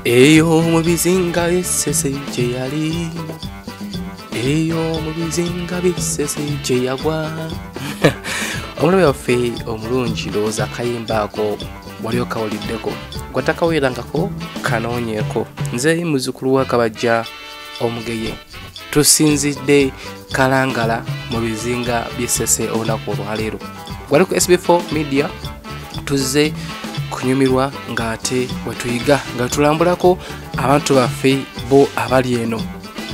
Eyo mu bizinga by'Essese gye yali, eyo mu bizinga by'Essese gye yagwa. Omulabe waffe omulungi, ndowooza akayimba ako wali okawuliddeko, gwatakawulirangako kanoonyeeko. Nze muzzukulu wa Kabajja Omugeye, tusinzidde Kalangala mu bizinga by'Essese olunaku olwaleero. Wali ku SB4 Media, tuzze kunyumirwa ng'ate wetuyiga nga tulambulako abantu baffe bo abali eno,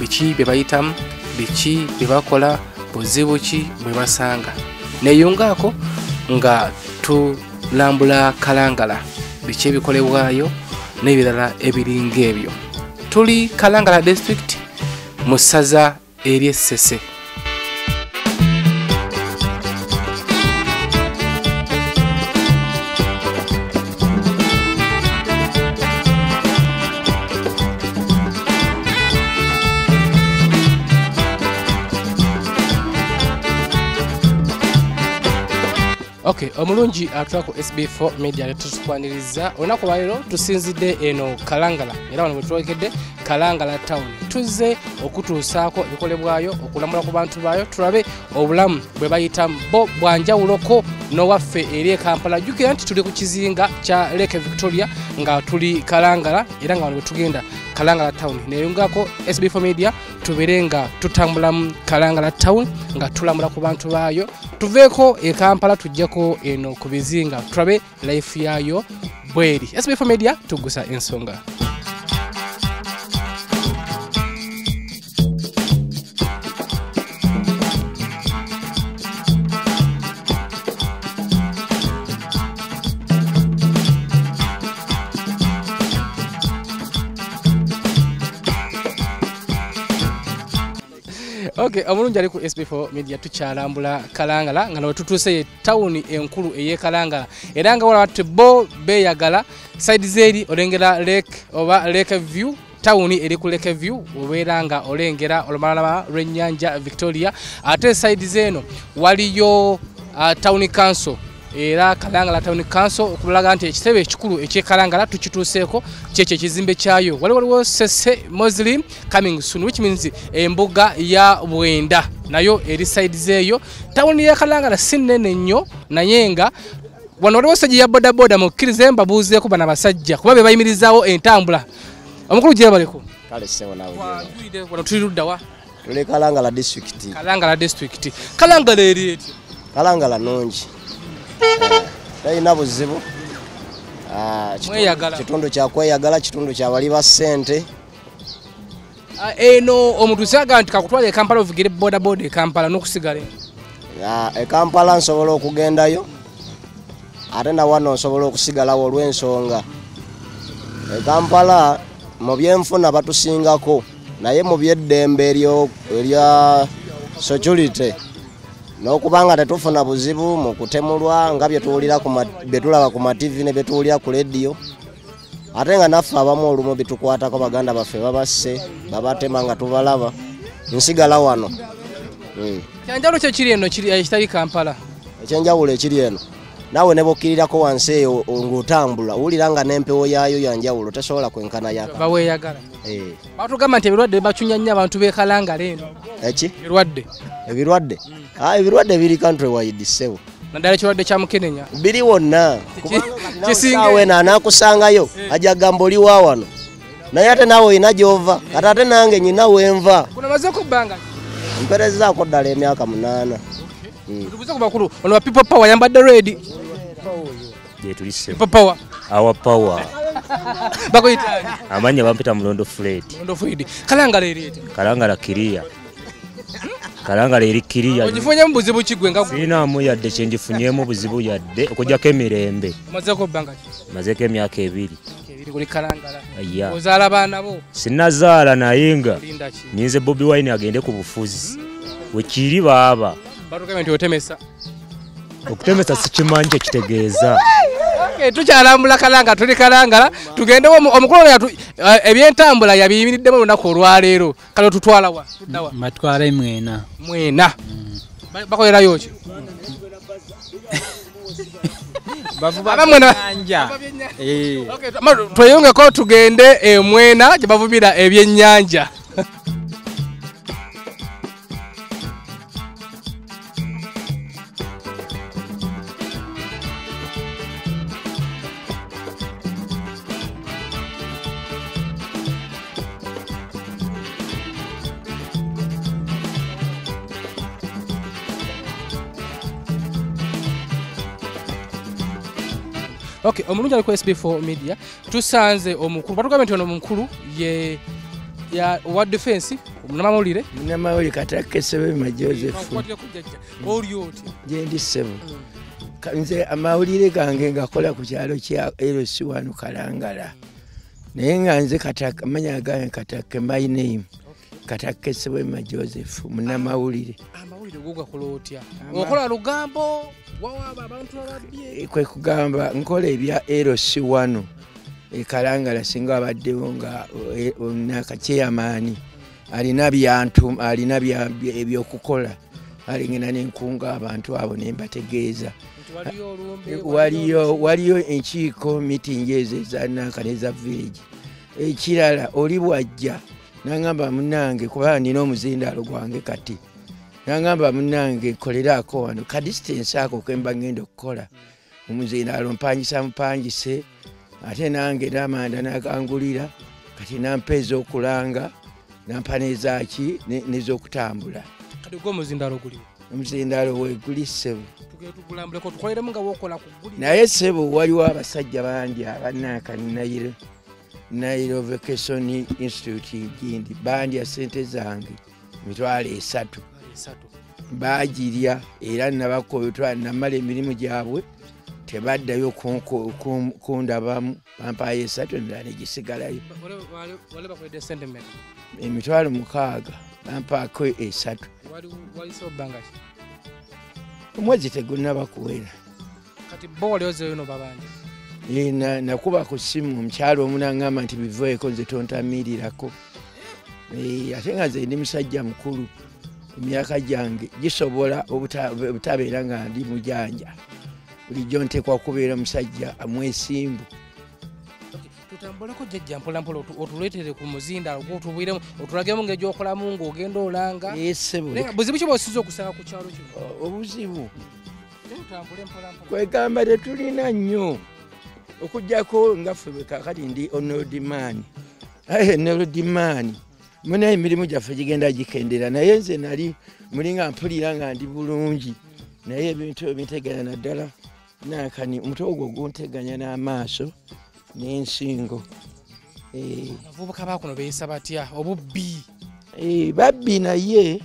biki bye bayitamu, biki bye bakola, buzibu ki bwe basanga. Neeyungaako nga tulambula Kalangala, biki ebikolebwayo n'ebirala ebiringa ebyo. Tuli Kalangala district mu ssaza ery'Essese. Okay, omulungi atula ku SB4 Media tutukwaniriza olunaku lwaleero. Tusinzidde eno Kalangala, era wano wetwolekedde Kalangala town. Tuzze okutuusaako ebikolebwayo, okulambula ku bantu baayo, tulabe obulamu bwe bayitamu bo bwanjawuloko n'owaffe eri e Kampala. Jjukira nti tuli ku kizinga kya Lake Victoria nga tuli Kalangala, era nga wano bwe tugenda Kalangala town. Neeyungako SB4 Media tubeere nga tutambulamu Kalangala town nga tulambula ku bantu baayo. Tuveeko e Kampala tujjeko eno ku bizinga tulabe life yaayo bweri. SB4 Media tugusa ensonga. Okay, omulungi ali ku SB4 Media tukyalambula Kalangala nga nawe tutuuse ye tawuni enkulu ey'e Kalangala, era nga walaba nti bo beeyagala. Side z'eri olengera lake oba Lake View, tawuni eri ku Lake View, obeera nga olengera olubalama lw'ennyanja Victoria. Ate side z'eno waliyo town council, era Kalangala town council, okulaga nti ekitebe ekikulu eky'e Kalangala tukituuseeko, kyekyo ekizimbe kyayo. Waliwo Sese Muslim coming soon, which means embuga ya Bwenda nayo eri side zeeyo. Tawuni ya Kalangala si nnene nnyo, naye nga wano waliwo stage ya bodaboda. Mukkirize mbabuuzeeko bano abasajja kuba be bayimirizaawo entambula. Omukulu gyebaleko. Kale ssebo, naawe gyebale. Wano tuli ludda wa? Tuli Kalangala district. Kalangala district. Kalangala eri etya? Kalangala nnungi, talina buzibu. Mweyagala. Kitundu kyakweyagala, kitundu kyabali ba ssente. Eno omuntu syaga nti kakutwala e Kampala ovugire bodaboda e Kampala n'okusigala eno. E Kampala nsobola okugendayo, ate na wano nsobola okusigalawo olw'ensonga e Kampala mu byenfuna batusingako, naye mu by'eddembe erya security n'okubanga tetufuna buzibu mu kutemulwa nga bye tulaba ku ma TV ne bye tuwulira ku lediyo, ate nga naffe abamu olumu bitukwatako, baganda baffe babasse, babatema nga tubalaba. Nsigala wano. Kyanjawulo ki ekiri eno kiri ekitali Kampala? Ekyenjawulo ekiri eno, naawe ne bw'okkirirako wansi eyo ng'otambula, owulira nga n'empewo yaayo yanjawulo, tesobola kwenkana ya Kampala. Baweeyagala. Batugamba nti ebirwadde bibacunya nnyo abantu b'e Kalangala eno. Eki? Ebirwadde. Ebirwadde? Ebirwadde biri country wide ssebo. Naddala ekirwadde kya mukenenya. Biri wonna. Kisinga. Kubanga eno anaakusangayo ajja kugamba oli wa wano, naye ate naawe olina gy'ova, kati ate nange nyina wenva. Kuno omazeeko bbanga ki? Mpeerezzaako ddala emyaka 8. Tubuuze ku bakulu, ono wa People Power yambadde red. Gye tuli ssebo. People Power. Our power. Bakuyita ani? Amannya bampita Mulondo Fred. Mulondo Fred. Kalangala eri etya? Kalangala kiriya. Kalangala eri kiriya. Ogifunyemu buzibu ki gwe nga gwe? Sirinaamu yadde kye ngifunyeemu buzibu yadde, okuggyako emirembe. Omazeeko bbanga ki? Mazeeko emyaka 2. 2 kuli Kalangala. Ya. Ozaala baana bo? Sinnazaala, naye nga Olinda ki? ninze Bobi Wine agende ku bufuzi. Wekiri baaba. Batugambye nti otemesa. Okutemesa sikimanyi kye kitegeeza. Okay, tukyalambula Kalangala, tuli Kalangala, tugende omukulu ono ebyentambula yabiyimiriddemu olunaku olwaleero. Kale otutwala wa? Tudda wa? Mbatwala Mwena. Mwena. Bakolerayo ki? Bavuba Abamwena- byennyanja. Eh. Okay, tweyongeko tugende emwena gye bavubira ebyennyanja. Okay, omulungi ali ku SB4 Media tusanze omukulu, batugambye nti ono omukulu ye ya wa defense, munnamawulire. Munnamawulire Katakke Ssebwema Joseph. Nkukwatire ku jjajja. Oli otya? Gyendi ssebo. Nze amawulire gange ngakola ku kyalo kya LC wano Kalangala, naye nga nze Katakke, amanya gange Katakke, my name Katakke Ssebwema Joseph, munnamawulire. Amawulire go gakola otya? Okola lugambo, wawaaba abantu ababbye? Kwe kugamba nkola ebya LC wano e Kalangala. Singa abaddewo nga nakakyeyamaani alina byantu, alina ebyokukola, alingena nenkunga abantu abo nembategeeza nti waliyo olumbe, waliyo enkiiko, meeting ezo ezanaka neza village. Ekirala oli bwajja nangamba munange, kubanga nina omuzindaalo gwange, kati nangamba munange nkoleraako wano ka distance ako kemba ngenda okukola omuzindaalo, mpangisa mpangise, ate nange n'amanda nagangulira, kati nampa ez'okulanga, nampa n'ezaki n'ez'okutambula. Kati gwe omuzindaalo guliwo? Omuzindaalo weeguli ssebo. Tugende tugulambuleko, tukoleremu nga wokola ku ggulire. Naye ssebo waliwo abasajja bangi abananka Nile Vocation Institute gindi bandya sente zange 300,000. 300. Bagirya, era nabakoba namala emirimu gyabwe tebaddayo kundabamu, bampayo 3 emirala negisigalayo. Wali bakoledde sente mmeka? 60,000, bampaako 3. Walisewo bbanga ki? Omwezi tegunnaba kuwera. Kati bo wali ozeeyo n'obabanja? Nakuba ku ssimu omukyalo omu n'aŋŋamba nti biveeko, nze tontamiirirako. Ate nga nze ndi musajja mukulu, emyaka gyange gisobola obutabeera nga ndi mujanja, bulijjo nteekwa kubeera musajja amwesimbu. Tutambuleko jjajja mpolampola, otuleetere ku muzindaalo gw'otubuuliremu, otulagemu ngeri gy'okolamu ng'ogenda olanga. Ssebo. Naye buzibu ki bw'osinza okusanga ku kyalo kino? Obuzibu Tutambule mpolampola. Kwegamba tetulina nnyo, okuggyako nga ffe bwe kaakati ndi old man. Aye old man, muna emirimu gyaffe gigenda gikendera, naye nze nali muli nga mpulira nga ndi bulungi, naye ebintu ebinteganya naddala nankani omutwe ogwo gunteganya n'amaaso n'ensingo. Abavubuka bakuno beeyisa batya? Obubbi? Babbi, naye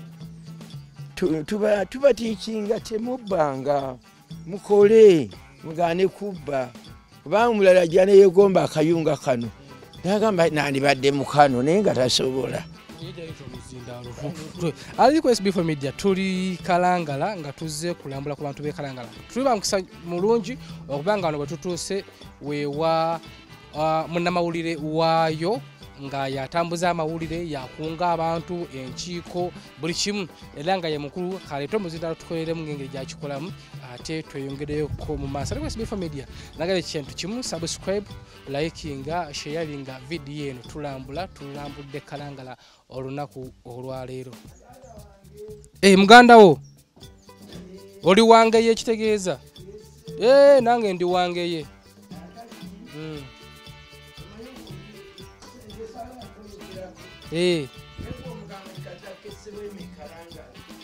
tubatiikinga temubbanga, mukole mugaane kubba, kubanga omulala ajja neyeegomba akayunga kano nagamba nandibadde mu kano, naye nga tasobola. Ali ku SB4 Media tuli Kalangala nga tuzze kulambula ku bantu b'e Kalangala. Tuli ba mukisa mulungi okuba nga wano bwe tutuuse wewa munnamawulire waayo nga yatambuza amawulire, yakunga abantu, enkiiko, buli kimu, era nga ye mukulu. Kaleete omuzindaalo tukoleremu ng'engeri gyakikolamu, ate tweyongereyoko mu maaso. Ali ku SB4 Media, nagala ekintu kimu: subscribe, likinga, sharinga vidiyo eno. Tulambula, tulambudde Kalangala olunaku olwaleero. Muganda wo oli wangeye, ekitegeeza nange ndi wangeye.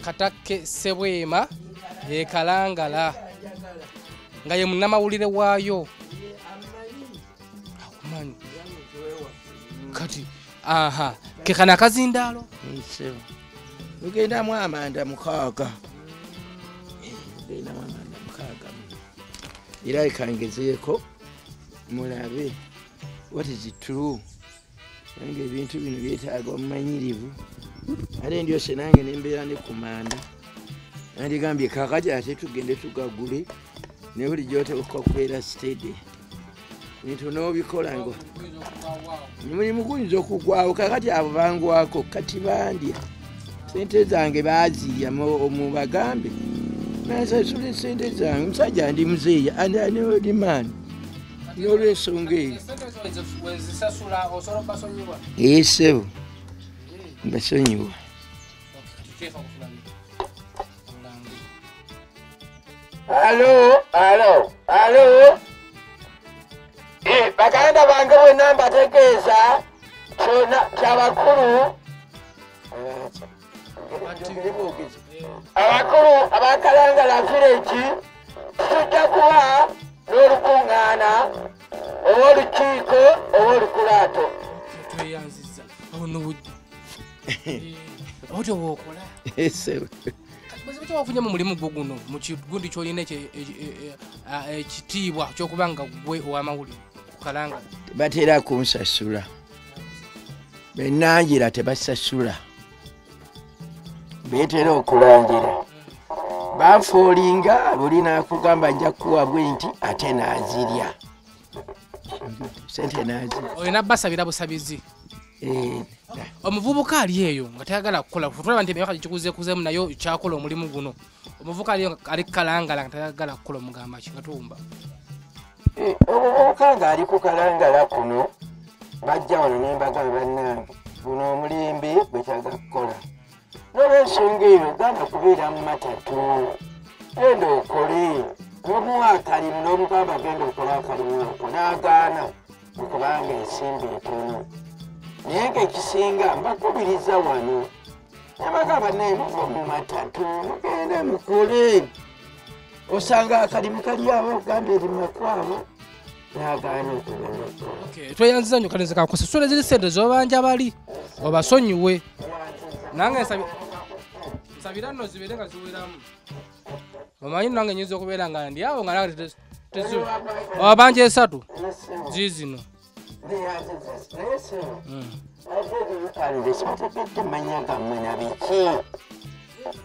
Katakke Ssebwema e Kalangala nga ye munnamawulire waayo. Akumanyi kati aha ke kano akazindaalo. Ssebo. Lugendamu amanda 6. Lugendamu amanda 6. Era kangezeeko mulabe what is it true. Nange ebintu bino byetaaga omumanyirivu, ate ndyose nange nembeera ne ku manda, nandigambye kaakati ate tugende tugagule, naye bulijjo oteekwa kubeera steady, bintu n'obikola nga mulimu guyinza okugwawo. Kaakati abo bangwako, kati bandya sente zange baazirya, mubagambe Nasasula esente zange, musajja ndi muzeeyi and an old man. N'olwensonga eyo. Ee ssebo, mbasonyiwa. Alo, alo, alo. Baganda bange bonna mbategeeza kyonna kyabakulu abakulu abakalangala village tujja kuba n'olukuŋŋaana oba olukiiko oba olukulaato. Tweyanzizza ono otyo bw'okola. Wafunye mu mulimu gwo guno mu kigundi ky'olina ekitiibwa ky'okuba nga ggwe ow'amawulire ku Kalangala. Batera kunsasula, bennangira tebasasula, beetera okulangira. Banfoolinga buli naakugamba nja kukuwa bwe nti ate naazirya sente naazirya. Olina basabira busabizi. Omuvubuka ali eyo nga tayagala kukola, tulaba nti emyaka gikuzekuzeemu nayo kyakola omulimu guno. Omuvubuka ali ali Kalangala nga tayagala kukola, omugamba ki nga tuwumba? Omuvubuka ng'ali ku Kalangala kuno bajja wano ne mbagamba bannange guno omulembe gwetaaga kukola. N'olwensonga eyo gamba kubeera mu matatu, genda okole, n'omuwa akalimu n'omugamba genda okole akalimu ako n'agaana kubanga ensimbi etono. Naye ng'ekisinga mbakubiriza wano ne bagamba naye muva mu matatu mugende mukole. Osanga akalimu kali awo ogamba erimaku awo n'agaana okugenda okukola. Tweyanziza nnyo Kalenzi kakusasula ziri ssente z'obanja bali obasonyiwe. Nange nsabira nno zibeere nga ziweramu. Omanyi nange nnyinza okubeera nga ndi awo nga nange obanja esatu ziizino.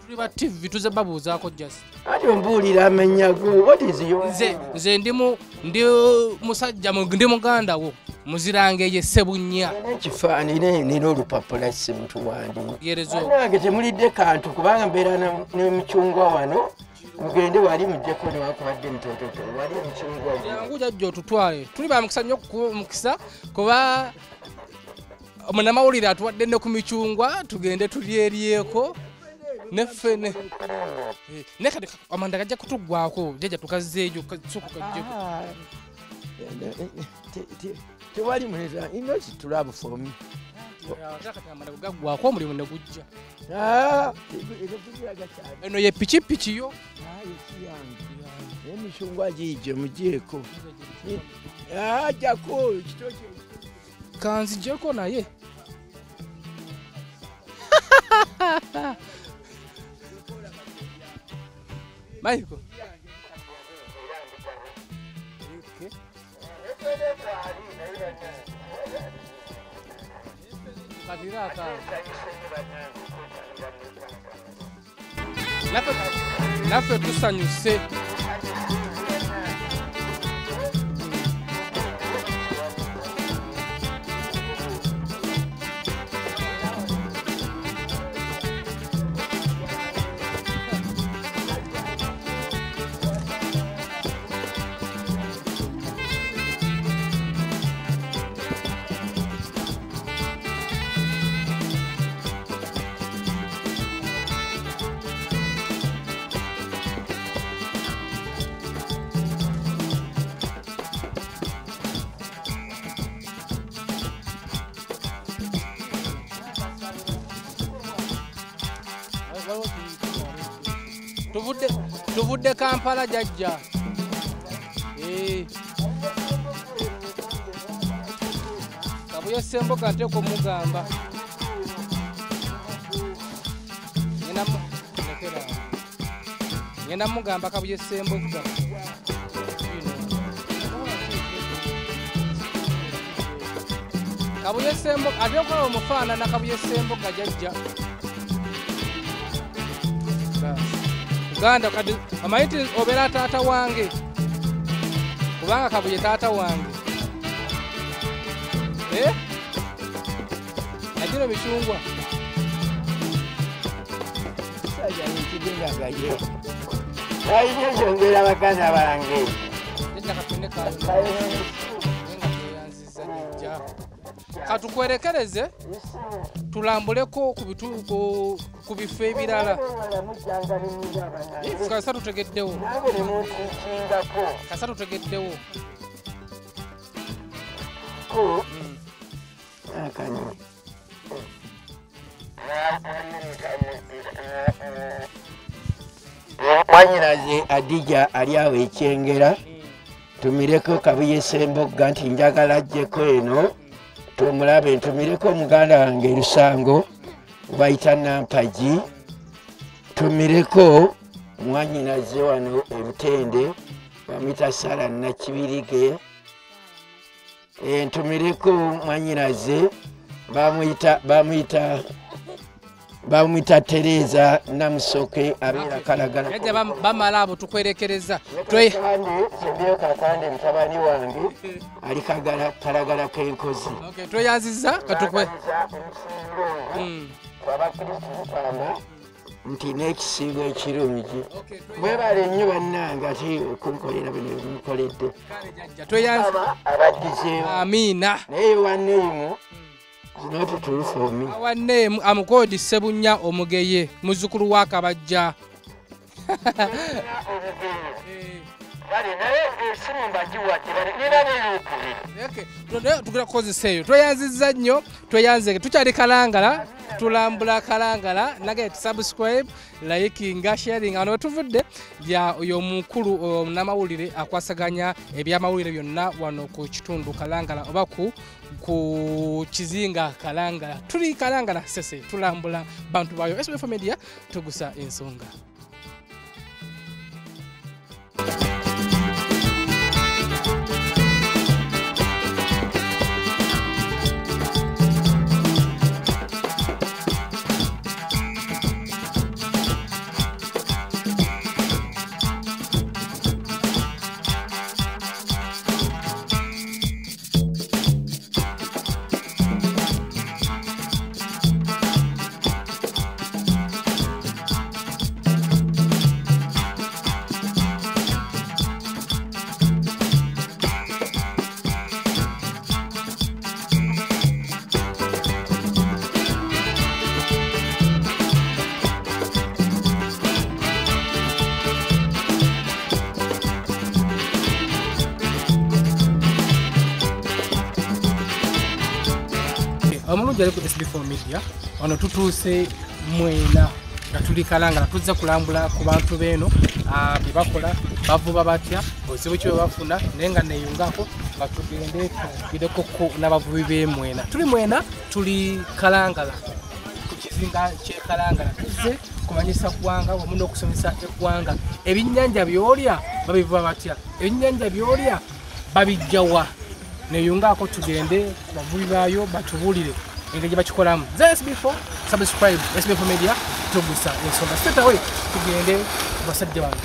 Tuli ba TV tuze babuuzaako just. Ate ombuulira amannya go, what is your Nze ndi musajja ndi muganda wo Muzirangeye Ssebunya. Ekifaananyi nina olupapula ssemutuwandiika. Nange temulidde kantu kubanga mbeera n'emicungwa wano. Mugende wali mujjeko newakubadde mutototo wali emicungwa. Jangu jjajja otutwale. Tuli ba mukisa nnyo mukisa kuba munnamawulire atuwadde ne ku micungwa tugende tulyeryeko. Neffe ne kati amanda gajja kutuggwako jjajja tukazzeeyo sooka kajjeko. Tewali muleza inozi tulabu for me. Kati amanda gaggwako omulimu ne gujja. Eno ye pikipiki yo. Emicungwa giije mugyeko. Jjako ekitooke. Kanzijjeko naye. Michael. Naffe tusanyuse. Tuvudde Kampala jjajja. Kabuye Ssemboga nteekwa omugamba. Ngenda mugamba Kabuye Ssemboga. Kabuye Ssemboga ate okola omufaanana Kabuye Ssemboga jjajja. Uganda kati omanyi nti obeera taata wange kubanga Kabuye taata wange. Agino micungwa. Balina ensonga baganda bange. Katukwerekereze tulambuleko ku bifo ebirala. Kasa tutegeddewo. Kasa tutegeddewo. Mwanyinaze Adija ali awo ekyengera tumireko Kabuye Sembogga nti njagala ajjeko eno tumulabe, ntumireko muganda wange Lusango bayita Nampagi, tumireko mwanyinaze wano Ebutende bamuyita Sara Nakibirige, ntumireko mwanyinaze bamuyita Tereza Namusoke abeera Kalagala. Yajja bamala abo tukwerekereza. Sembyeyo Kakande mutabani wange ali Kalagala k'enkozi. Okay, tweyanzizza katukwe. Abakristu tugamba nti n'ekisiibo ekirungi. Mwebale nnyo bannange ate okunkolera bino bye mukoledde. Tweyanza abaddizeewo. Amiina. Naye wanneemu not true for me. Our name, I'm called Sebunya Omugeye, Muzukuru wa Kabajja. Okay, tweyanzizza nnyo, tweyanze tukyali Kalangala, tulambula Kalangala, nage subscribe, liking, sharing. Ano tuvudde ya oyo mukulu omunamawulire akwasaganya ebyamawulire byonna wano ku kitundu Kalangala oba ku kizinga Kalangala. Tuli Kalangala sese tulambula bantu bayo. SBF Media tugusa ensonga. Omulungi ali ku SB4 Media, wano tutuuse Mwena nga tuli Kalangala, tuzze kulambula ku bantu beeno bye bakola, bavuba batya, obuzibu ki bwe bafuna, naye nga neeyungako nga tugende tugireko n'abavubi b'e Mwena. Tuli Mwena, tuli Kalangala, ku kizinga ky'e Kalangala. Tuzze kumanyisa ggwanga wamu n'okusomesa eggwanga ebyennyanja by'olya babivuba batya, ebyennyanja by'olya babijja wa. Neyungako tugende bavubi baayo batubuulire engeri gye bakikolamu. Nze SB4, subscribe SB4 Media, tugusa ensonga. Straight away tugende ku basajja bano.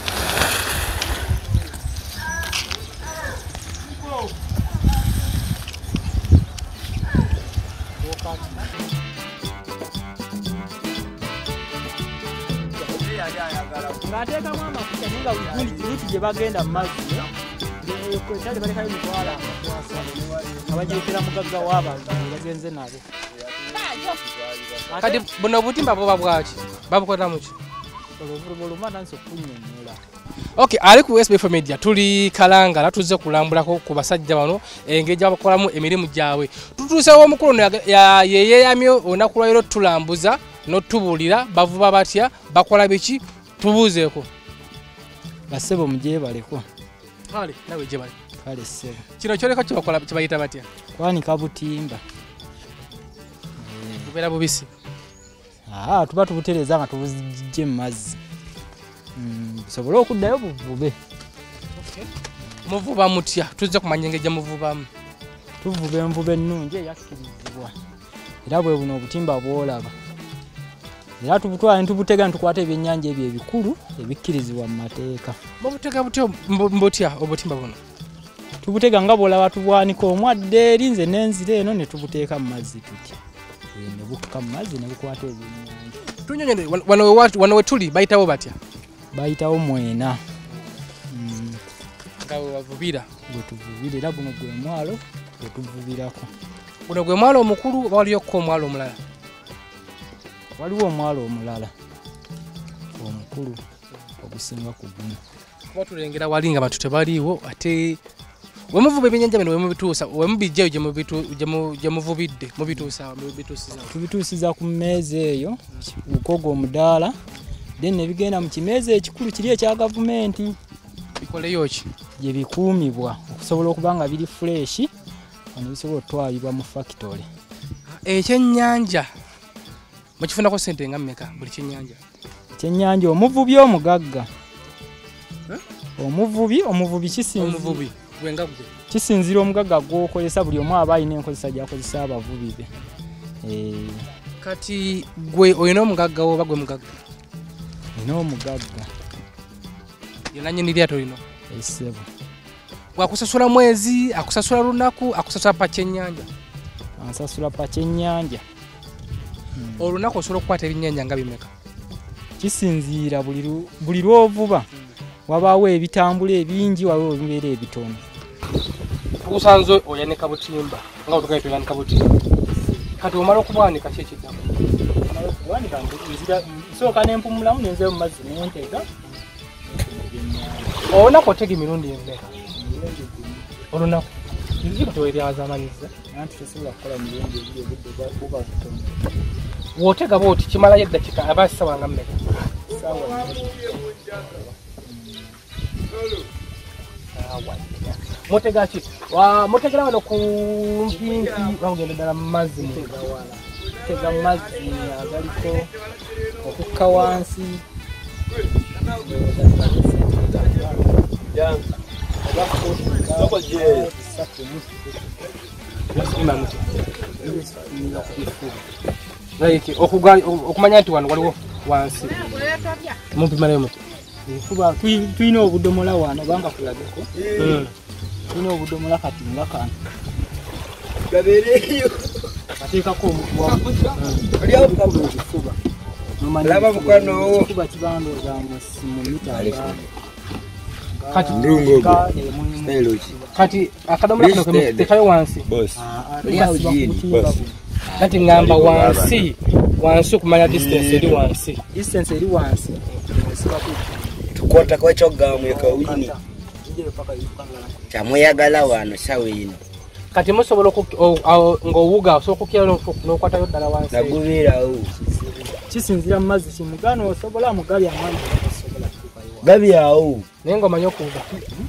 Ng'ateekamu amafuta naye nga luti gye bagenda mu mazzi kwetale balekayo mitwalo abagirekera mugagga w'abantu bagenze nabo. Kati buno obutimba buba bwaki? Babukolera mu ki? Olwo natandise okunnyonnyola. Okay, ali ku SB4 Media tuli Kalangala, tuzze kulambulako ku basajja bano engeri gye bakolamu emirimu gyabwe. Tutuusewo omukulu yeeyamye olunaku lwaleero tulambuza n'otubuulira bavuba batya, bakola biki, tubuuzeeko. Bassebo mugyebaleko. Kale, nawe gyebale. Kale ssebo. Kino kyoleka kye kibayita batya? Kwanika butimba. Bubeera bubisi. Tuba tubutereeza nga tubuzigye mu mazzi. Busobole okuddayo buvube. Muvuba mutya? Tuzze kumanya engeri gye muvubamu. Tuvuba envuba ennungi eyakkirizibwa. Era bwe buno obutimba bw'olaba. Era tubutwala ne tubutega ne tukwata ebyennyanja ebyo ebikulu ebikkirizibwa mu mateeka. Mubutega butya mbutya obutimba buno? Tubutega nga bw'olaba tubwanika omwadde eri nze n'enzira eno ne tubuteeka mu mazzi tutya. Ne bukka mu mazzi ne bukwata ebyennyanja. Tunnyonnyole wano we tuli bayitawo batya? Bayitawo mwena. Nga bwe bavubira. Gwe tuvubira, era guno gwe mwalo gwe tuvubirako. Guno gwe mwalo omukulu oba waliyo ko omwalo omulala? Waliwo omwalo omulala omukulu ogusinga ku guno. Kuba tulengera wali nga abantu tebaliiwo, ate wemuvuba ebyennyanja bino wemubituusa, wemubijjayo gye muvubidde, mubituusa, mubituusiza? Tubituusiza ku mmeeza eyo ukogwo omudaala, then ne bigenda mu kimeeza ekikulu kiri ekya gavumenti. Bikoleyo ki? Gye bikuumibwa okusobola okuba nga biri fresh, ne bisobola okutwalibwa mu factory. Ekyennyanja mukifunako ssente nga mmeka buli kyennyanja? Ekyennyanja omuvubi omugagga, omuvubi kisinziira, Omuvubi gwe nga gwe, kisinziira omugagga gw'okozesa, buli omu aba alina enkozesa gy'akozesa abavubi be. Kati gwe olina omugagga wo oba gwe mugagga? Nina omugagga. Yenannyini lyato lino? Essebo. Bwakusasula mwezi, akusasula lunaku, akusasula pa kyennyanja? Ansasula pa kyennyanja. Olunaku osobola okukwata ebyennyanja nga bimeka? Kisinziira buli lw'ovuba wabaawo ebitambula ebingi, waliwo ebibeera ebitono. Tukusanze oyanika butimba nga otugaye tuyanika butimba, kati omala okubwanika ki ekiddako? Omala okubwanika nzira nsooka ne mpumulamu ne nzira mu mazzi ne ntega ebyennyanja. Olunaku otega emirundi emeka? Emirundi gumu. Olunaku kizibu teweryazamanyiza. Anti tosobola kukola mirundi ebiri, obudde buba butono. W'otega bw'oti kimalayo eddakiika aba ssaawa nga mmeka? Ssaawa nnya. Mutega ki? Mutegera wano ku mpimpi bamugenda ddala mu mazzi mu? Tega wala, tega mu mazzi agaliko okukka wansi. Like okumanya nti wano waliwo wansi mupimalayo muti? Kuba tulina obudomola wano obanga kulageko. Tulina obudomola kati nga kano. Gabeereyo. Ateekako omuguwa. Ekifuba. Laba mukwano wo. Ekifuba kibandooza ngo si mu mita nga. Kati Ndungo gwe. Style ki? Kati akadomola kano kemuteekayo wansi. Boss. Tukasiba ku butimba buno. Kati ngamba wansi, wansi okumanya distance eri wansi. Distance eri wansi. Osiba ku Tukwata kwekyogamwe kawini. Kyamweyagala wano sawa eno. Kati musobola ng'owuga osobola okukira n'okwatayo ddala wansi. Nagubeerawo. Kisinziira mu mazzi kimugano osobola mugali amaanyi osobola kutuukayo. Gabyawo. Naye ng'omanyi okuwuga.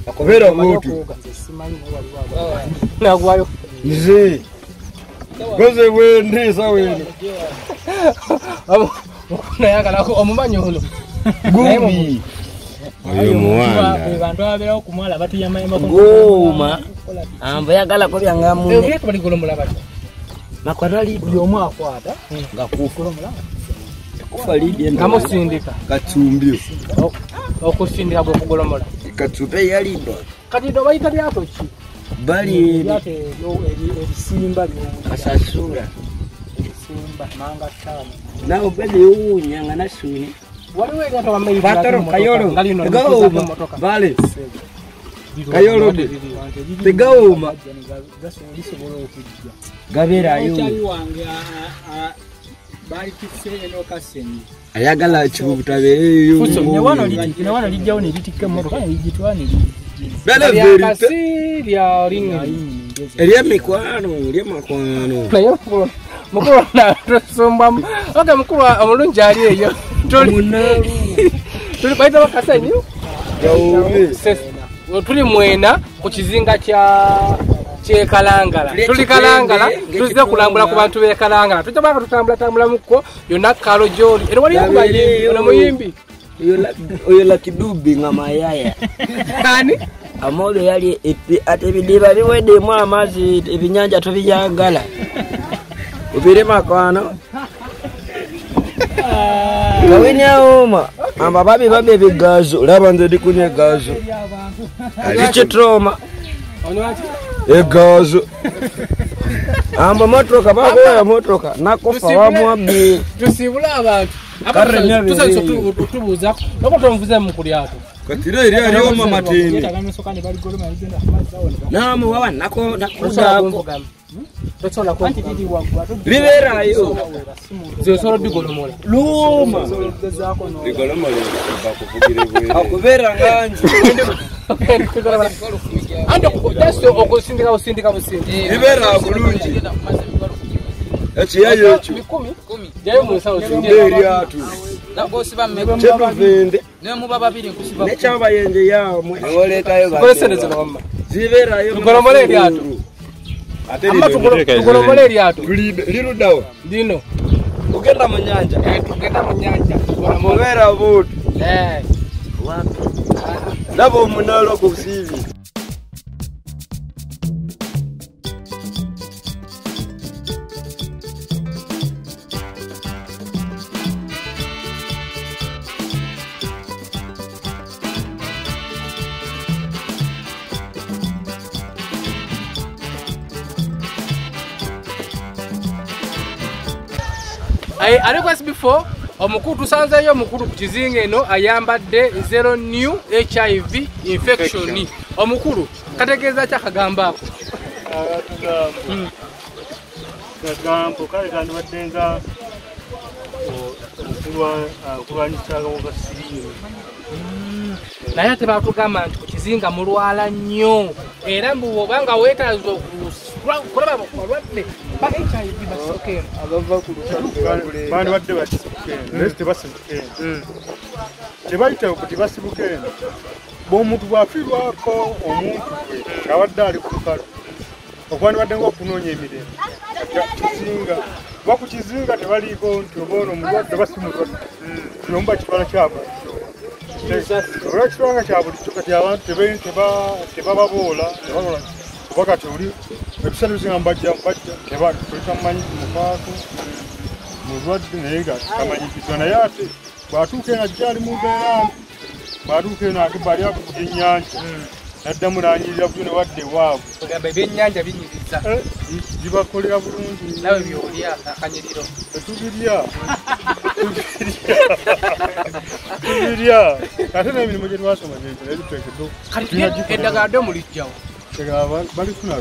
Akubeera Omanyi bw'otyo. okuwuga. Nze simanyi naye waliwo abamanyi. Nagwayo. Nze goze bwendi sawa eno. Naye omumanyi ono. Gumbi. Oyo muwanda. Be bantu ababeerawo ku mwala batuyamayamako. Gooma. Amba yagalako byangamune. Ebyeto baligolomola batya? Makwatali Buli omu akwata. nga kufa. Golomola. Kufa lidi Nga musindika. Kacumbyo. Okusindika gwe kugolomola. Kacumbe yalindo. Kati ndo bayita lyato ki? Bali Eryato erisimba ly'owulira. kasasula. Erisimba manga ttaano. Nawe bali owunya nga nasuni. Waliwo eryato bammayi Patoro kayolo. nga lino Tegawoma. emmotoka. Bale. Kayolo de. Tegawoma. Lisobola okujja. Gabeerayo. Omukyali wange baalitisse eno Kasenyi. Ayagala kibutabeereyo. Ne wano lijjawo ne litikka emmotoka ne ligitwala ne ligijja. Bele verite. Lyakasi lya ringiri. Eryemikwano, eryemakwano. Naye mukulu natusumbamu. Okay, mukulu omulungi ali eyo. Tuli bayita bakasenyi. Gawome. Tuli mwena ku kizinga kya kyekalangala. Tuli Kalangala, tuzze kulambula ku bantu b'e Kalangala. Tujja baka tutambula tambulamuko yonna kalo gy'oli. Eno waliyo kubayimbi, ono muyimbi. Oyo Lucky Dube nga mayaya. Ani? Amolo yali ate ebidiba biweddemu amazzi, ebinnyanja tobiyagala. Obire makwano. Kawini awoma. Amba babi babi ebigazo. Laba nze ndi kunywa egazo. Kikitroma. Onywaki? Egazo. Amba motoka bagoya motoka nakufa wamwabbi. Tusiibule abantu. Tusanso tubuuza loko tonvuze mu kulyato. Katiro eri ariyo mamatini. Namu wawa nako nakudako. Tosobola Liberayo. Nze digolomola. Luma. Digolomola bakuvugire bwe. Akubera nganje. Ando that's okusindika usindika busindi. Libera bulungi. Ekiyayo ekyo. 10. Jayo musawo sindi atu. Nagosiba mmeka. Kyetuvende. Ne muba babiri nkusiba. Nekyabayenje yaamwe. Ngoletayo ba. Kolesere wamma. Ziberayo. Tugolomole eryato. Amma tugolomole eryato. Lirudawo. Lino. Ugenda mu nyanja. Tugenda mu nyanja. Mubera butu. Wapi? Ndaba omunalo gusiibi. Ariko SB4 omukulu tusanzeyo omukulu ku kizinga eno ayambadde zero new HIV infection. Omukulu kategeeza ki akagambo ako? Akagambo kale kandibadde nga okulwanyisa akawuka siriimu. Naye ate batugamba nti ku kizinga mulwala nnyo era mbu bw'oba nga weetaaza okulaba balwadde ba HIV basooka eno. Abava ku lukalu bandibadde basibuka eno naye tebasibuka eno. Kye bayita okuti basibuka eno bw'omuntu bw'afiirwako omuntu gwe ng'abadde ali ku lukalu okwandibadde ng'okunoonya emirembe kizinga kuba ku kizinga tebaliiko nti oba ono omulwadde oba si mulwadde buli omu bakitwala kya bulijjo. Olw'ekitwala kya bulijjo kati abantu tebababoola tebakola kuba kati oli ebiseera ebisinga mbajja tebatamumanyi mufaako mulwadde naye nga tamanyikiddwa naye ate bw'atuuka eno ajja ali mu mbeera mbi bw'atuuka eno ate bw'ali ku byennyanja n'addamu n'anyirira bujo ne wadda ewaabwe. Ogamba ebyennyanja binyiriza. Bibakolera bulungi. Nawe by'olya akanyiriro. Tubirya. Tubirya. Ate n'emirimu gye twasoma gye tuteekeddwa. Kati eddagala ddo muliggyawo. Eddagala balifuna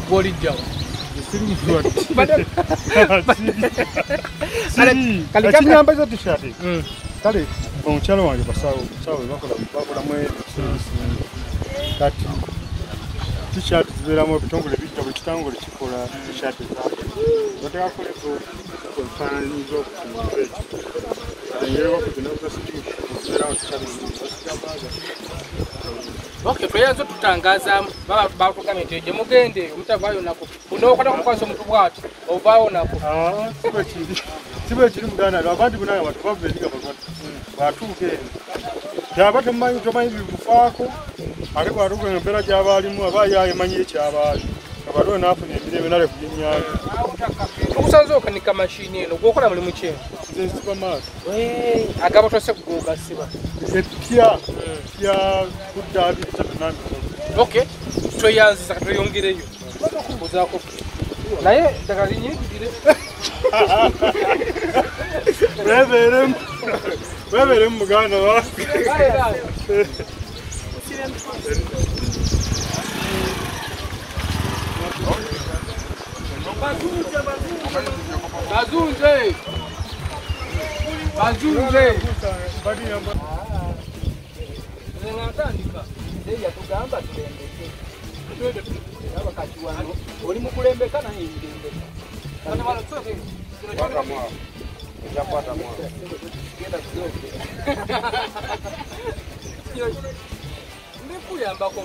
Bw'oliggyawo. Siri mulwadde. Ekinyamba za t-shirt. Kale omukyala wange basawo bakolamu ebisinga. Kati t-shirt zibeeramu ebitongole bijja buli kitongole kikola t-shirt zaabwe. Bateekako lebo ebifaananyizo ku kintu ekyo. Engeri bakugenda zibeeramu t-shirt. Okay, tweyanza tutangazaamu baba bakugambye nti gye mugende omutavaayo nako onookwata kukozesa omuntu bw'ati ovaawo nako. Si bwe kiri muganda abantu bonna abantu bava eri nga balwadde bw'atuuka eno kyaba tomanyi bimufaako ate bw'atuuka eno embeera gy'aba alimu aba ye ayemanyi ekyaba ali abalwadde n'afuna emirembe n'alya ku byennyanja. Tukusanze okanika mashini eno gw'okola mulimu ki eno? Nze nsiba maaso. Agabotose gogasiba. Epya pya kuddaabiriza byonna mbikola. Okay, tweyanziza katweyongereyo. Okumbuzaako naye eddagala linyingirire. Webeeremu muganda wange. Bazunze. Bazunze. Nze natandika. Nze yatugamba tulembeke. Kati wano oli mukulembeka naye ndembeka. Ndikuyambako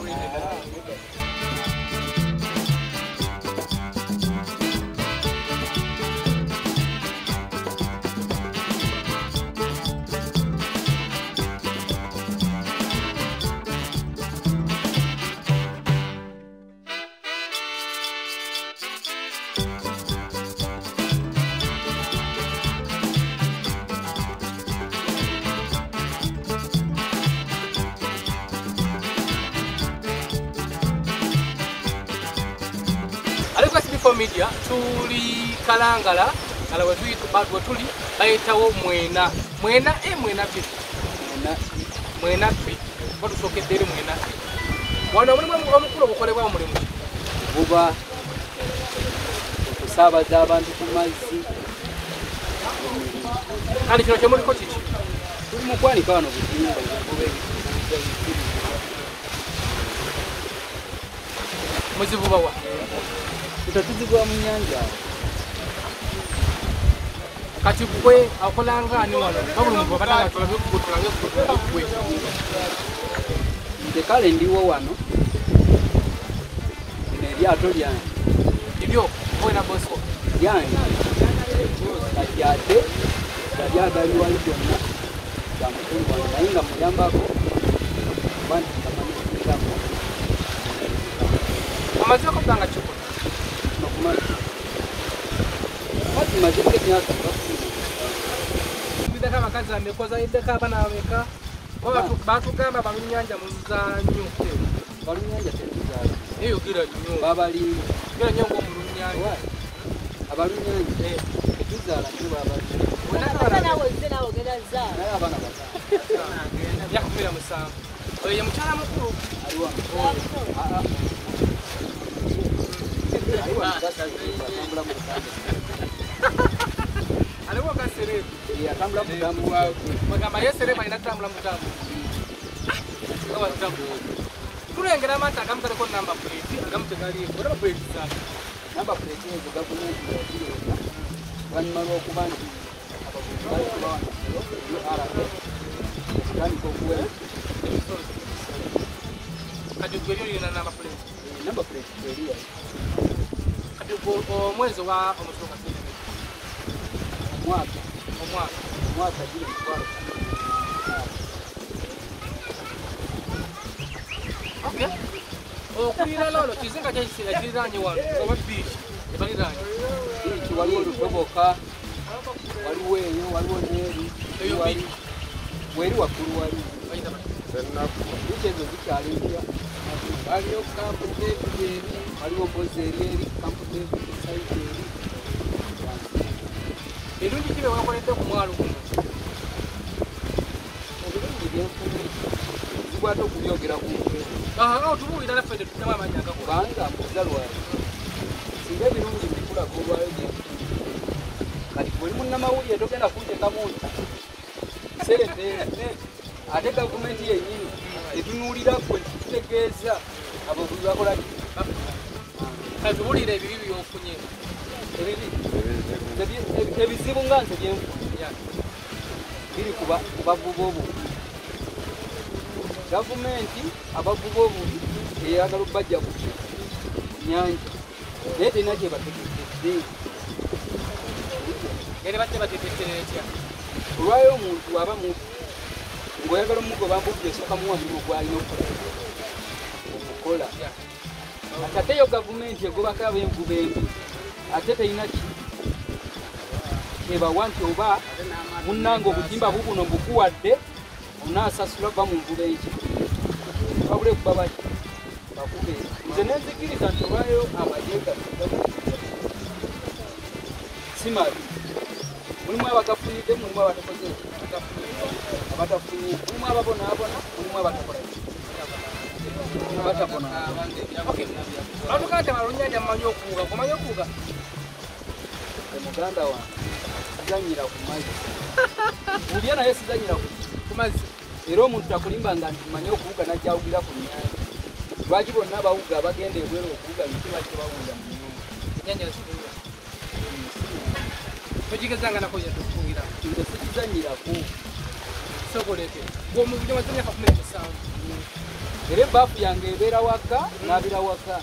Media tuli Kalangala Kalangala we tuli bayitawo Mwena. Mwena A, Mwena B. Mwena B. Batusookedde eri Mwena A. Wano omulimu omukulu ogukolebwa omulimu ki? Buba okusaabaza abantu ku mazzi. Kandi kino kyemuliko kiki? Tuli mu kwanika wano butimba Muzivuba wa? Tutazibwa mu nnyanja. Kati gwe akolanga ani wano? Babuli muntu abatanga tulabe gwe. Nze kale ndiwo wano. Lino eryato lyange. Ebyo owe na Bosco? Lyange. Kati ate lyagali wali byonna ga mukulu wange naye nga muyambako kuba nti kamanyi kufikako. Omazeeko bbanga ki kuno? Kati mazeeko emyaka 10. Abakazi bameka, ozayiddeko abaana bameka? Batugamba balunnyanja muzaala nnyo. Balunnyanja tetuzaala. Naye yogera nnyo. Babalimba. Yogera nnyo ng'omulunnyanja. Abalunnyanja tetuzaala nnyo babalimba. Naye abaana bataano. Myaka 17. Oyo ye mukyala mukulu. Aliwa. Aliwo nga serebu. Atambula kutambula. Bagamba ye serebu alina kutambula mutambo. Tulengera amaato agamu galiko namba plate, agamu tegaliiko. Namba plate zaaki? Namba plate ezo gavumenti yazireeta oluvannyuma lw'okuba nti abavubi bali kubawa URA okutandika okuwa emisolo. Kati gwe eryo lirina namba plate? Namba plate kweri wali. Kati gwe omwezi oba omusolo kasente mmeka? Omwaka. Omwaka. Omwaka giri 50,000. Okay. Okuliraana wano kizinga kye kiriraanye wano oba beach ebaliraanye? Beach waliwo Lutoboka, waliwo eyo, waliwo n'eri. Eyo beach. Weri waggulu wali. Beach ezo zikyali mpya. Waliyo Camp David eri, waliwo Mbozi eri eri, Camp David site eri. Ebirungi ki bye wakoledde ku mwalo guno? Ebirungi byenfunye zikwata okubyogera ku mutwe. Otubuulira naffe tetuggyamu amaanyi agakola. Kubanga mbuuza lwaki. Singa ebirungi mbikulaga olwayo byenfunye. Kati bw'oli munnamawulire togenda kunteekamu nti ssente ate gavumenti yennyini etunuulira ggwe kitegeeza abavubi bakola ki? Kati tubuulire ebibi by'ofunye. Ebibi? Ebizibu nga nze byenfunye biri ku bavubi obubi. Gavumenti abavubi obubi eyagala okubajja ku nnyanja naye terina kye bategekedde. Yali badde bategekedde etya? Olwayo omuntu aba mubi ng'oyagala omugoba mbubbi osooka muwa mulimu gw'alina okukola. Kati ate yo gavumenti egobako ab'envuba embi ate terina ki kyebawa nti oba munnange obutimba bubuno mbukuwadde onaasasula va mu nvuba enkya. Wabula ekuba baki bakube. Nze nenzikiriza nti olwayo amagye gaffe si mabi. Mulimu abagafunidde, mulimu abatakoze abatafunye, mulimu ababonaabona, mulimu abatakola abatabonaabona. Batugaa nti abalunnyanja mumanyi okuwuga, omanyi okuwuga? Muganda wange sizannyira ku mazzi. Bulya naye sizannyira ku mazzi. Era omuntu takulimbanga nti mmanyi okuwuga n'ajja awugira ku nnyanja. Lwaki bonna abawuga abagenda ebweru okuwuga biki lwaki tebawuga mu nnyumba? Ennyanja nsibuga. Togigezanga nako yadde okuwugira? Nze sikizannyirako. Sokoleke. Gwe omuvubi omaze emyaka 17. Era ebbaafu yange ebeera waka, naabira waka.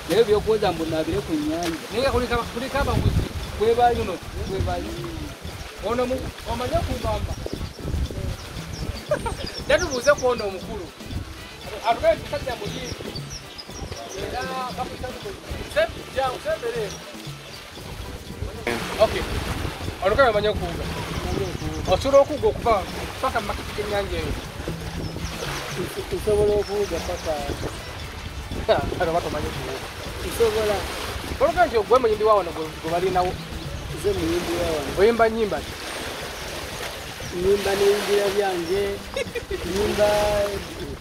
Naye by'okwoza mbu naabire ku nnyanja. Naye nga kuliko abaguzi. Kwebali uno, kwebali. Ono omanyi okugamba. Natubuuze ku ono omukulu. Atugaye musajja muyimbi. Era bakuyita jangu sembere. Okay. Olukabe omanyi okuwuga. Osobola okuwuga okuva paka mu makati g'ennyanja eyo. Nsobola okuwuga paka. Kale oba tomanyi kuwuga. Nsobola. Olukabe nti gwe muyimbi wa wano gwe balinawo. Nze muyimbi wa wano. Oyimba nnyimba ki? Nyimba neyimbira byange, nyimba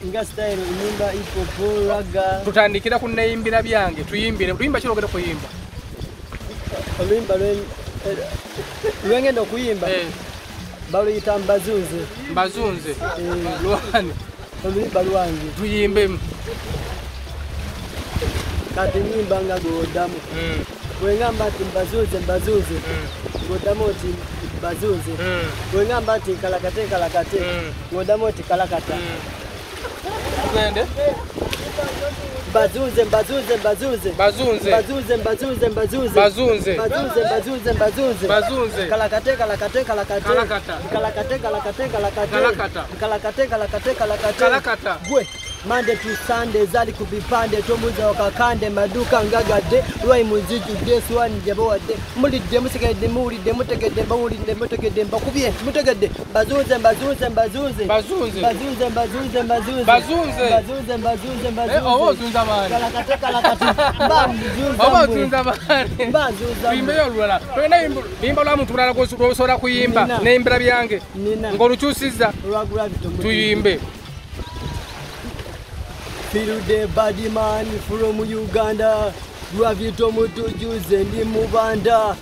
nga style, nyimba hip hop, raga. Tutandikira ku neyimbira byange, tuyimbire. Luyimba ki lwogenda okuyimba? Oluyimba lwengenda okuyimba baluyita Mbazunze. Mbazunze? Lwani? Oluyimba lwange. Tuyimbemu. Kati nyimba nga gw'oddamu. Bwe ngamba nti mbazunze mbazunze, ng'oddamu nti mbazunze. Bwe ngamba nti nkalakate nkalakate, ng'oddamu nti kalakata. Tugende. Mbazunze mbazunze mbazunze. Bazunze. Mbazunze mbazunze mbazunze. Bazunze. Mbazunze mbazunze mbazunze. Bazunze. Kalakate kalakate kalakate. Kalakata. Kalakate kalakate kalakate. Kalakata. Kalakate kalakate kalakate. Kalakata. Gwe. Monday to Sunday zali ku bipande tomuza wakakande maduka ngagadde lwai muzijudde swani jabawadde mulidde musigadde muwulidde mutegedde mbawulidde mutegedde mbakubye mutegedde mbazunze mbazunze mbazunze bazunze mbazunze mbazunze mbazunze bazunze mbazunze mbazunze mbazunze oba ozunza baani kalakate kalakate mbazunza oba ozunza baani mbazunza tuyimbeyo olulala tolina luyimba lwa muntu mulala lw'osobola kuyimba neyimbira byange ng'olukyusizza tuyimbe. Feel the body man from Uganda. Gravito mutujuze ndi mubanda.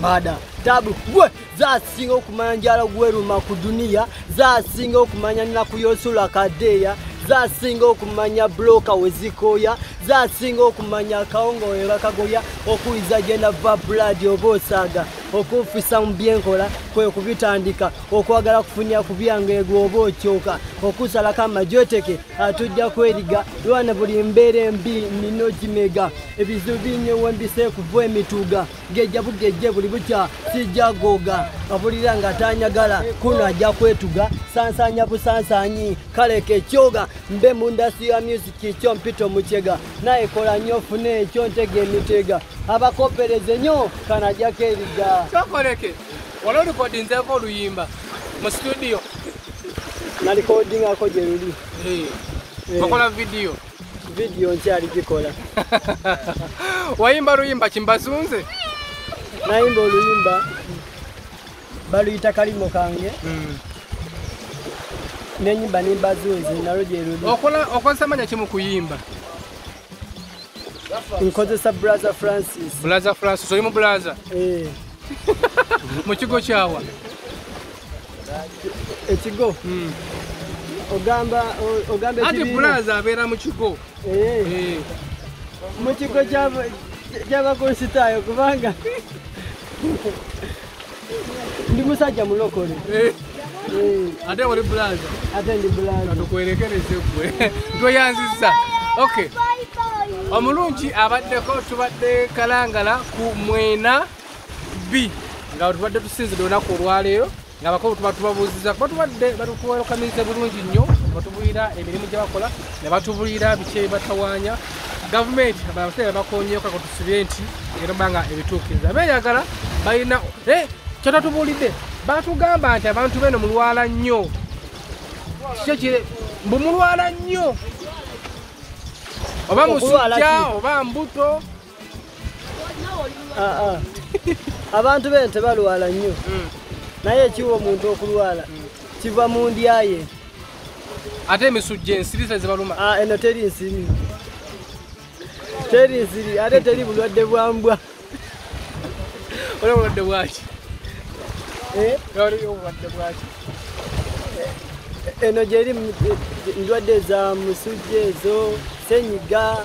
Mada tabu gwe zasinga okumanya njala gweruma ku duniya, zasinga okumanya nakuyosula kadeya, zasinga okumanya bloka wezikoya, zasinga okumanya kawongo we bakagoya, okuyiza genda va blood oba osaaga, okufisa mu byenkola kwe kubitandika, okwagala kufunya ku byange gwe oba okyoka, okusalako amajoteke atujja kweriga, lwana buli mbeera embi nina gimega, ebizibu binyewe mbise kuva emituga, gejja bugejje buli bukya sijja goga, abulira nga tanyagala kuno ajja kwetuga, sansanya busansanyi kaleke ekyoga, mbe mundasi ya music kyo mpito mukyega, naye kola nnyo fune ekyo ntega emitega, abakopereze nnyo kanajja keriga. Kyokoleke wali olikodinzeeko oluyimba mu studio? Nalikodingako gye luli. Okola vidiyo? Vidiyo nkyali gikola. Wayimba luyimba ki mbazunze? Nayimba oluyimba baluyita kalimo kange. Nenyimba nimbazunze nalwo gye luli. Okozesa manya ki mu kuyimba? Nkozesa Brother Francis. Brother Francis, oli mu Brother? Mu kigo kyawa? Ekigo? Ogamba ekibiina? Ati Brother abeera mu kigo. Mu kigo ky'Abakristaayo kubanga ndi musajja mulokole. Ate oli Brother? Ate ndi Brother. Tukwerekereze gwe. Tweyanzizza. Okay. Omulungi abaddeko tubadde Kalangala ku Mwena B nga tubadde tusinzidde olunaku olwaleero nga abakulu tuba tubabuuzizza kuba tubadde batukuwalukamiza bulungi nnyo, batubulira emirimu gye bakola ne batubulira biki ebibatawaanya. Gavumenti abaseera bakonyeeko kako tusibye nti egenda okuba nga ebituukiriza. Beeyagala balina kyotatubuulidde batugamba nti abantu b'eno mulwala nnyo. Kiki ekire mbu mulwala nnyo oba musujja oba mbuto. Abantu b'eno tebalwala nnyo, naye ekiwa omuntu okulwala kiva mu ndya ye. Ate emisujja ensiri zezibaluma? Eno teri nsiri, teri nsiri, ate teri bulwadde bwa mbwa. Oli bulwadde bwaki? Oli obulwadde bwaki? Eno gyeri ndwadde za musujja ezo, senyiga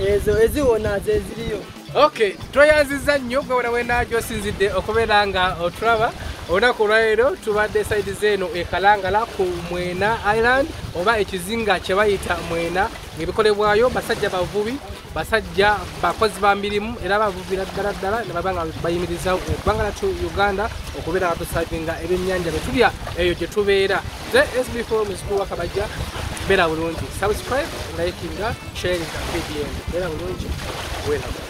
ezo eziwona zeziriyo. Okay, tweyanzizza nnyo gwe wena wena gy'osinzidde okubeera nga otulaba olunaku olwaleero. Tubadde side z'eno e Kalangala ku Mwena Island oba ekizinga kye bayita Mwena, ng'ebikolebwayo basajja bavubi, basajja bakozi ba mirimu era bavubira ddala ddala ne baba nga bayimirizaawo eggwanga lyattu Uganda okubeera nga tusavinga ebyennyanja bye tulya eyo gye tubeera. Nze SB4 muzukulu wa Kabajja, beera bulungi, subscribe, likinga, sharinga, VDM. Beera bulungi, weeraba.